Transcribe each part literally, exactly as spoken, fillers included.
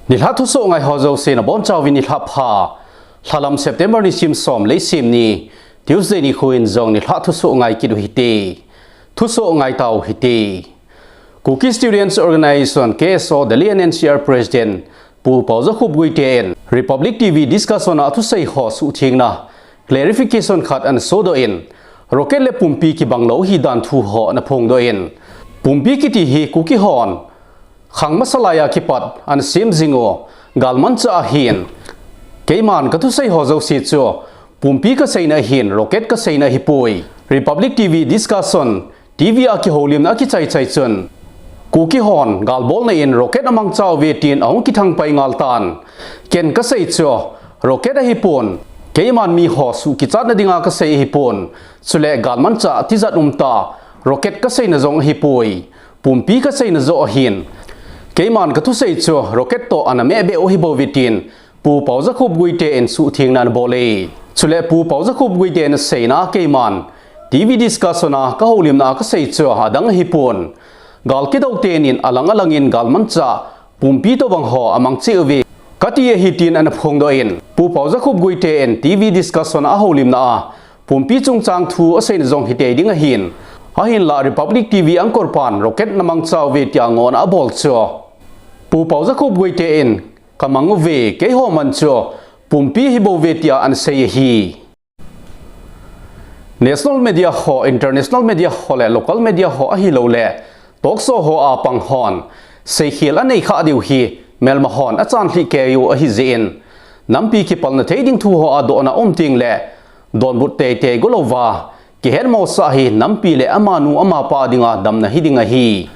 Nilhah thusoh ngai ho jouse nabonchauvin nilhah pha. Lhalam September nisim som, leisim ni, Tuesday nikho in jong nilhah thusoh ngai kit u hite. Thusoh ngai tau hite. Kuki Students Organisation, K S O, Delhi and N C R President Pu Paojakhup Guite in Republic T V discussion a thusei ho suhthengna, clarification khat ana sodoh in, rocket le pumpi kibang lou hidan thu ho ana phongdoh in, pumpi kiti hi Kuki hon khang masa laiya kipat ana sem jing u galmanchah ahin, keiman kathusei ho jouse chu pumpi kaseina ahin, rocket kaseina ahipoi. Republic T V discussion, T V a kihoulimna akichai chai chun, Kuki hon galbolna in rocket amangcha uve tin ahung kithangpai ngal tan. Ken kasei chu rocket ahipon, keiman miho suhkichatna dinga kasei ahipon, chule galmanchah tijat umtah, rocket kaseina jong ahipoi, pumpi kaseina joh ahin. Keiman kathusei chu rocket toh ana mehbeh u ahibouve tin Pu Paojakhup Guite in suhthengna anabol e. Chule Pu Paojakhup Guite in aseina, keiman T V discussion a kahoulimna a kasei chu adang ahipon, gal kidou tenin alang alangin galmanchah pumpi tobang ho amangcha uve kati ahi tin ana phongdoh in, Pu Paojakhup Guite in T V discussion a ahoulimna a pumpi chungchang thu aseina jong hitei ding ahin, ahinlah Republic T V anchor pan rocket namangcha uve tia ngohna abol chu Pu Paojakhup Guite in kamang uve, keiho man chu pumpi ahibouve tia anasei ahi. National media ho, international media ho le local media ho ahilouleh talk show ho a pang hon seikhel anei khah diu hi melma hon achan lhih kei u ahijeh in, nampi kipalna thei ding thu ho a dohna um tengle donbut teitei go louva kihetmosah hi nampi le amanu amapa dinga damna hiding ahi.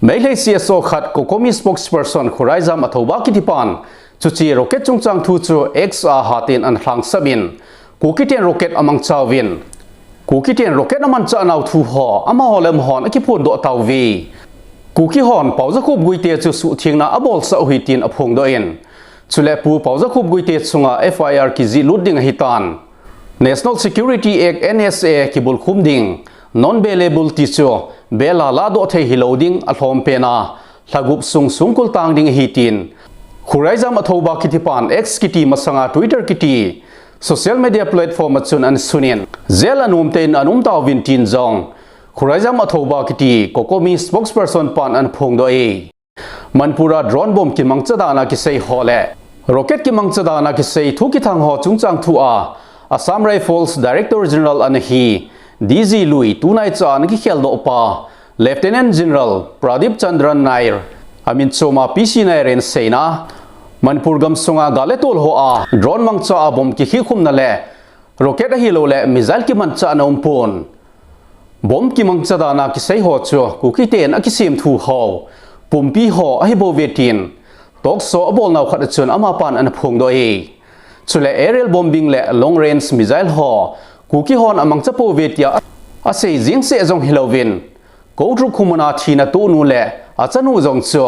Meitei C S O khat, COCOMI spokesperson Khuraijam Athouba kitipan, chuche rocket chungchang thu chu X a hatin ana lhangsap in, Kukiten rocket amangcha uvin, Kukiten rocket amanchah nau thu ho amaho le amahon akiphondoh tauve. Kuki hon Paojakhup Guite chu suhthengna abolsah u ahi tin aphongdoh in, chule Pu Paojakhup Guite chunga F I R kijih lut ding ahitan. National Security Act, N S A, kibulkhum ding, non-bailable ti chu bail a ladoh thei hilou ding, alhompen a lha gup sung songkul tang ding ahi tin Khuraijam Athouba kitipan X kiti masanga Twitter kiti social media platform a chun ana sunin, jail a nomtah in ana um tauvin tin jong Khuraijam Athouba kiti COCOMI spokesperson pan ana phongdoh e. Manipur a drone bomb kimangcha dan a kisei ho le rocket kimangcha dan a kisei thu kithang ho chungchang thu a Assam Rifles Director General ana hi D G lui tunaicha ana kikheldoh pa Lieutenant General Pradip Chandran Nair, amin choma P C Nair in aseina, Manipur gamsunga gal le tol ho a drone mangcha a bomb kikhikhumna le rocket ahilouleh missile kimanchahna umpon. Bomb kimangcha dan a kisei ho chu Kukiten akisem thu ho, pumpi ho ahibouve tin talk show abolnau khat a chun amapan ana phongdoh e. Chule aerial bombing le long range missile ho Kuki hon amangcha pouve tia asei jeng seh jong hilouvin, Kotruk Khumuna thina tohnu le achanu jong chu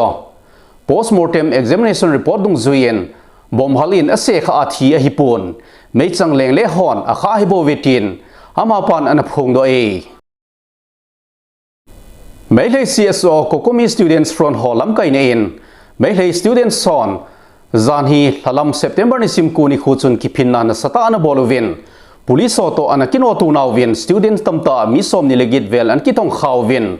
postmortem examination report dungjuiyin bomb halin asekha a thi ahipon, meichang lengle hon akha ahibouve tin amapan ana phongdoh e. Meitei C S O, COCOMI Students Front ho lamkaina in, Meitei students hon janhi lhalam September nisim ko nikho chun kiphinna nasatah ana bol uvin, police ho toh ana kinoto nauvin, students tamtah mi somni le get vel ana kitongkha uvin,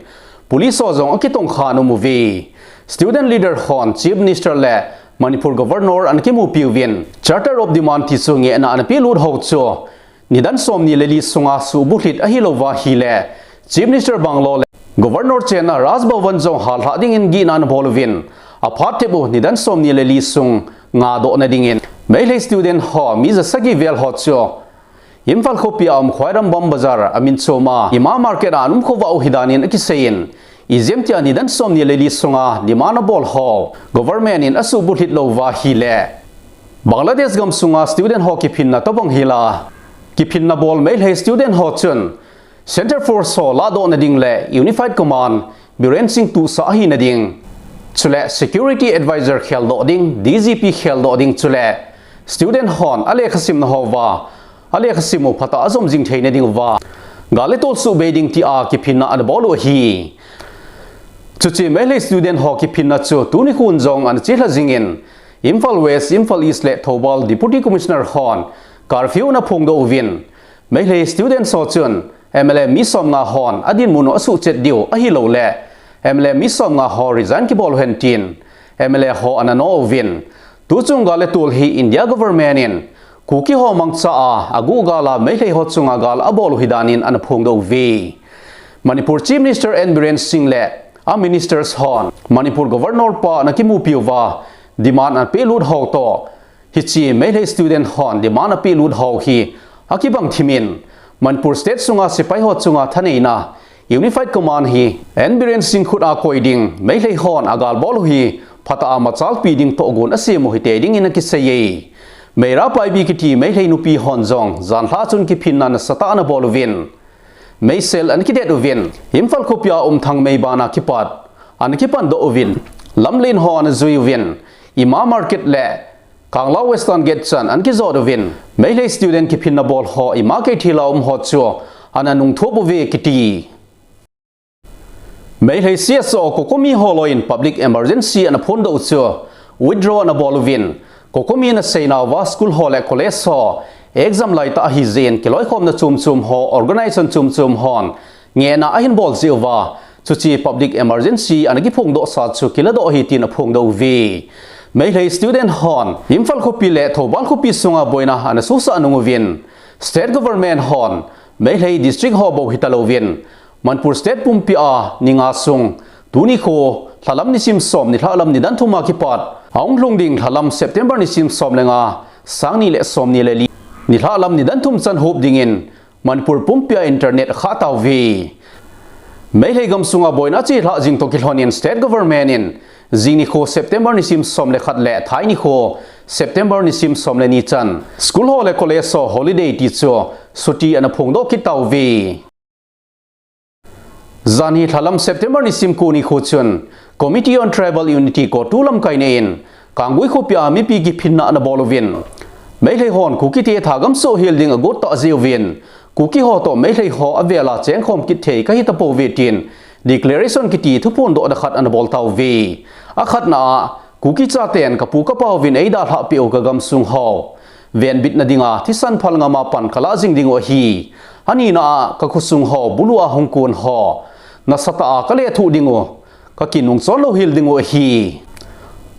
police ho jong akitongkha ana um uve. Student leader hon Chief Minister le Manipur Governor ana kimupi uvin, Charter of Demand ti chu ngehna ana pelut ho chu nidan somni le li sunga suhbulhit ahilouva ahile, Chief Minister banglo le Governor chenna Raj Bhavan jong hallhah dingin gihna ana bol uvin, aphat thip u nidan somni le li sung ngadohna dingin Meitei student ho mi jasagi vel ho chu Imphal khopi a um Khwairambam Bazar amin choma Ima Market a ana umkhovah u ahidan in akiseiyin, ijemtia nidan somni le li sunga demand abol ho government in asuhbulhit louva ahile, Bangladesh gamsunga student ho kiphinna tobang hila, kiphinna bol Meitei student ho chun Centre Force ho ladohna ding le Unified Command Biren Singh tuhsah ahina ding, chule Security Advisor kheldoh ding, D G P kheldoh ding, chule student hon alekhasimna houva alekhasim u phatah a jom jing theina dinguva gal le tol suhbei ding tia kiphinna ana bol u ahi. Chuche Meitei student ho kiphinna chu tuni khun jong ana chelha jingin, Imphal West, Imphal East le Thoubal Deputy Commissioner hon curfew ana phongdoh uvin, Meitei students ho chun M L A mi somnga hon adinmun u asuhchet diu ahilouleh M L A mi somnga ho resign kibol uhen tin M L A ho ana nouvin, tuchung gal le tol hi India government in Kuki ho mangcha a aguh gal a Meitei ho chunga gal abol u hidan in ana phongdoh uve. Manipur Chief Minister N Biren Singh le a ministers hon Manipur Governor pa ana kimupi uva demand ana pehlut ho toh, hiche Meitei student hon demand apehlut ho hi akibang thim in, Manipur State sunga sepai ho chunga thaneina Unified Command hi N Biren Singh khut a koi ding, Meitei hon agal bol u hi phatah a machalpi ding tohgon asem u hite ding in akiseiye. Meira Paibi kiti Meitei nupi hon jong janlhah chun kiphinna nasatah ana bol uvin, meisel ana kidet uvin, Imphal khopi a um Thangmei ban a kipat ana kipandoh uvin, lamlen ho ana jui uvin, Ima Market le Kangla Western Gate chan ana kijot uvin, Meitei student kiphinna bol ho Ima Keithel a um ho chu ana nungthup uve kiti. Meitei C S O COCOMI ho loi in public emergency ana phondoh u chu withdraw ana bol uvin, COCOMI in aseinauva school ho le college ho exam laitah ahijeh in kiloikhomna chomchom ho, organization chomchom hon ngehna ahin bol jeh uva, chuche public emergency ana kiphongdoh sa chu kiladoh ahi tin aphongdoh uve. Meitei student hon Imphal khopi le Thoubal khopi sunga boina ana sosah nung uvin, state government hon Meitei district ho bou hitalouvin, Manipur State pumpi a ni nga sung, tuni kho, lhalam nisim som, nilhah lam nidan thum a kipat, ahung lhung ding lhalam September nisim som le nga, sang ni le som ni le li, nilhah lam nidan thum chan hop dingin Manipur pumpi a internet akhah tauve. Meitei gamsunga boina achelhah jing toh kilhon in state government in jing nikho September nisim som le khat le thai nikho September nisim som le ni chan school ho le college ho holiday ti chu chuti ana phongdoh kit tauve. Janhi lhalam September nisim ko nikho chun Committee on Tribal Unity CoTU lamkaina in Kanggui khopi a mipi kiphinna ana bol uvin, Meitei hon Kuki te thagam soh hel ding agot tah jeh uvin, Kuki ho toh Meitei ho avel a chengkhom kit thei kahi tapouve tin declaration kiti thuphondohna khat ana bol tauve. Akhatna a, Kuki chaten kapu kapauvin eidalhah peh u kagamsung ho venbitna dinga thisan phal ngam a pan kalah jing diu ahi. Anina a, kakhosung ho bulu a hung kon ho nasatah a kalethuh diu, kakinung chon louhel diu ahi.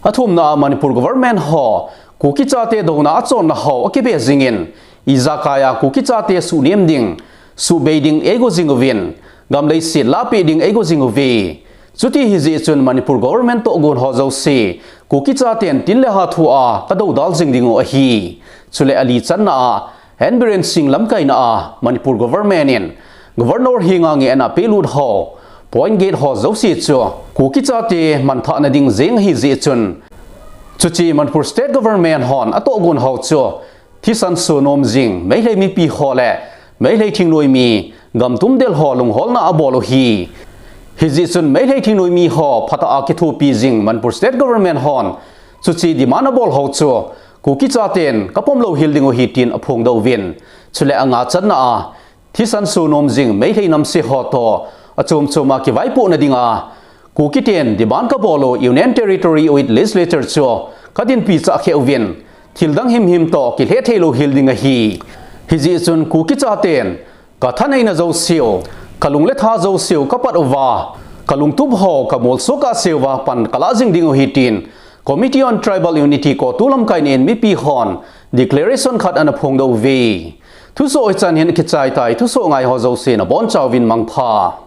Athumna a, Manipur government ho Kuki chate douna a chonna ho akibe jingin, ijakai a Kuki chate suhnem ding, suhbei ding eigo jing uvin, gam leiset lahpeh ding eigo jing uve. Chuti hijeh chun Manipur government tohgon ho jouse, Kuki chaten tin le ha thu a kadoudal jing diu ahi. Chule ali channa a, N Biren Singh lamkaina a Manipur government in Governor henga ngehna pelut ho, point gate ho jouse chu Kuki chate manthahna ding jeng ahijeh chun, chuche Manipur State Government hon atohgon ho chu thisan soh nom jing Meitei mipi ho le Meitei thingnoimi gamtum del ho lungholna abol u ahi. Hijeh chun Meitei thingnoimi ho phatah a kithopi jing Manipur State Government hon chuche demand abol ho chu Kuki chaten kapom louhel diu ahi tin aphongdoh uvin. Chule anga channa a, thisan soh nom jing Meitei namse ho toh achom chom a kivaipohna dinga Kuki ten demand kabol u Union Territory with Legislature chu kadinpi chah kheh uvin, thildang himhim toh kilheh thei louhel ding ahi. Hijeh chun Kuki chaten kathaneina jouseu, kalung le tha jouseu kapat uva, kalungtup ho kamolso kahseuva pan kalah jing diu ahi tin Committee on Tribal Unity CoTU lamkaina in mipi hon declaration khat ana phongdoh uve. Thusoh hichan hin kichai tai, thusoh ngai ho jouse nabonchauvin mangpha.